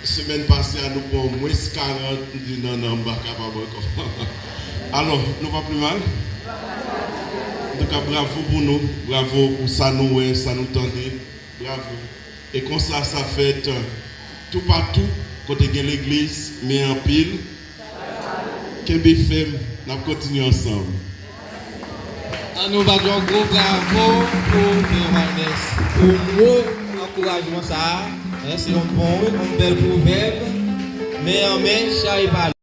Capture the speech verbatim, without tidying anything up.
Semèn pase a, nou pran mwens karant, m di, "Non, non, m pa kapab ankò." Alò, nou pa pi mal? Antouka, bravo pou nou, bravo pou sa nou wè, sa nou tande, bravo. E konsa, sa fèt toupatou, kote gen legliz, men anpil. Kenbe fèm, n ap kontinye ansanm. An nou bat yon gwo bravo pou Meyer Valdes pou mo ankourajman sa a. Hein, se yon bon, yon bèl pwovèb. Men an men, chay pa